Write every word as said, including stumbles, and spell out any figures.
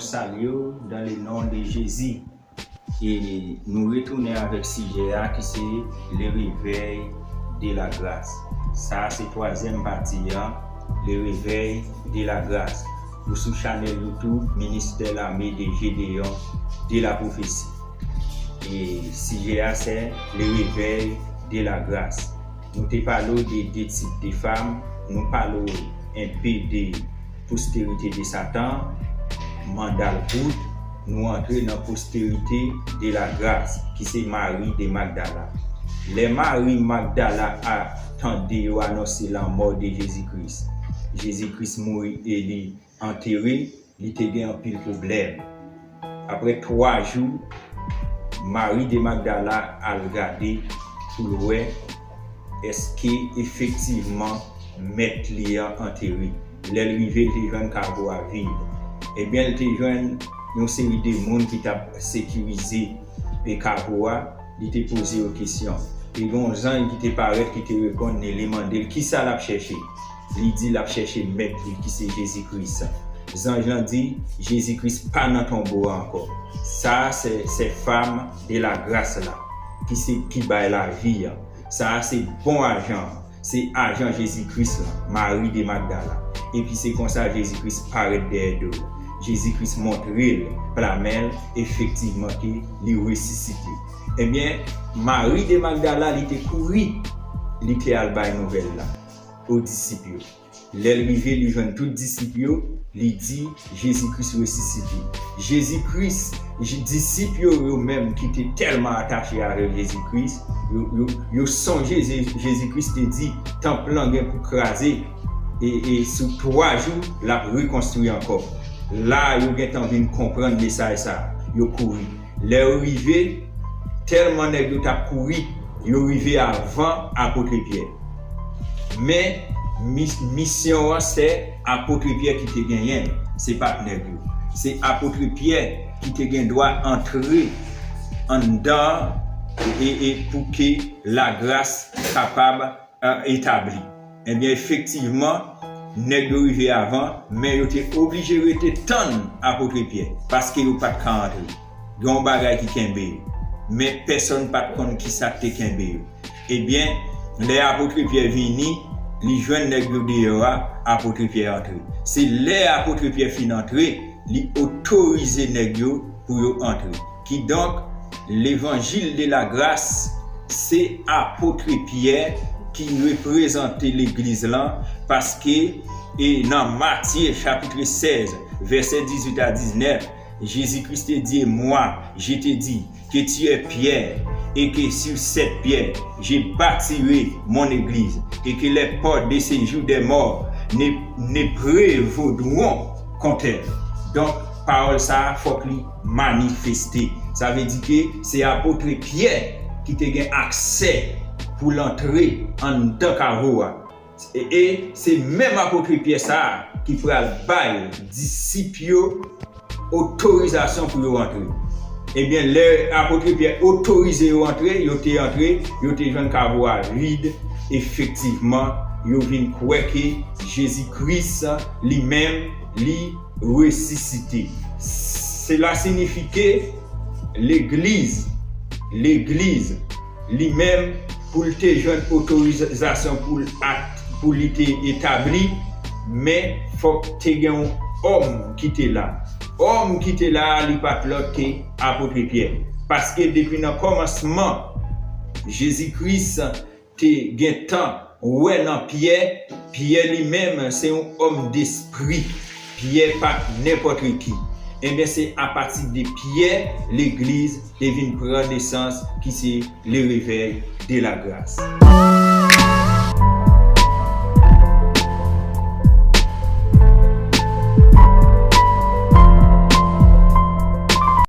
Salye w dans le nom de Jésus. E nou retounen avèk sijè a ki se le réveil de la grâce. Sa a se twazyèm pati an, le réveil de la grâce. Ou sou chanèl YouTube Ministère L'armée de Gédéon de la prophétie. E sijè a se le réveil de la grâce. Nou te pale w de de tip de fanm, nou pale w enpe de postérité de Satan, mandal kout, nou antre nan postérité de la grâce, ki se Mari de Magdala. Lè Mari Magdala a tande yo anonse lanmò de Jezi Kris, Jezi Kris mouri e li antere, li te gen anpil pwoblèm. Apre twa jou, Mari de Magdala al gade pou l wè èske efektivman mèt li an antere. Lè l rive, l te jwenn kavo a vid. Ebyen, l te jwenn yon seri de moun ki t ap sekirize e kavo a. Li te poze yo kesyon. Te gen yon zanj ki te parèt, ki te reponn li, li mande l kisa l ap chèche. Li di l ap chèche mèt li ki se Jezi Kris. Zanj lan di, Jezi Kris pa nan tonbo a ankò. Sa a se, se femme de la grâce la, ki se, ki bay lavi an. Sa a se bon ajan an. Se ajan Jezi Kris lan, Mari de Magdala. Epi se konsa Jezi Kris parèt dèyè do l. Jezi Kris montre l pa men l efektivman ke li resisite. Ebyen, Mari de Magdala, li te kouri, li te al bay nouvèl la o disip yo. Lè l rive, li jwenn tout disip yo, li di, Jezi Kris resisite. Jezi Kris, J-, disip yo, yo menm ki te tèlman atache avèk Jezi Kris, yo, yo, yo sonje Je-, Jezi Kris te di, tanp lan gen pou kraze, e, e sou twa jou, l ap rekonstwi ankò. La, yo gentan vin konprann mesaj sa a, yo kouri. Lè yo rive, tèlman nèg yo t ap kouri, yo rive avan apot Pyè. Men, mis-, misyon an se apot Pyè ki te genyen l, se pa t nèg yo. Se apot Pyè ki te gen dwa antre anndan e, e pou ke lagras kapab, e, etabli. Ebyen, efektivman, nèg yo rive avan, men yo te oblije rete tann apot Pyè, paske yo pa t ka antre. Gen yon bagay ki kenbe yo. Men pèsonn pa t konn kisa k te kenbe yo. Ebyen, lè apot Pyè vini, li jwenn nèg yo deyò a, apot Pyè antre. Se lè apot Pyè fin antre, li otorize nèg yo pou yo antre. Kidonk, levanjil de lagras, se apot Pyè ki reprezante legliz lan, paske, e nan Matye chapit sèz, vèsè dizuit a diznèf, Jezi Kris te di, e mwa, je te di, que tu es Pierre, et que sur cette pierre, je bâtirai mon église, et que les portes de séjour des morts ne, ne prévaudront contre elle. Donk, pawòl sa a, fòk li manifeste. Sa vle di ke se apot Pyè ki te gen aksè pou l antre anndan kavo a. E, e se menm apot Pyè sa a ki pral bay disip yo otorizasyon pou yo antre. Ebyen, lè apot Pyè otorize yo antre, yo te antre, yo te jwenn kavo a vid. Efektivman, yo vin kwè ke Jezi Kris li menm, li resisite. Sela siyifi ke legliz, legliz, li menm, pou l te jwenn otorizasyon pou l ak-, pou li te etabli, men fòk te gen yon òm ki te la. Òm ki te la a, li pa t lòt ke apot Pyè. Paske depi nan kòmansman, Jezi Kris te gentan wè nan Pyè, Pyè li menm se yon òm despri. Pyè pa t nenpòt ki. Ebyen, se apati de Pyè legliz te vin pran nesans, ki se le réveil de la grâce.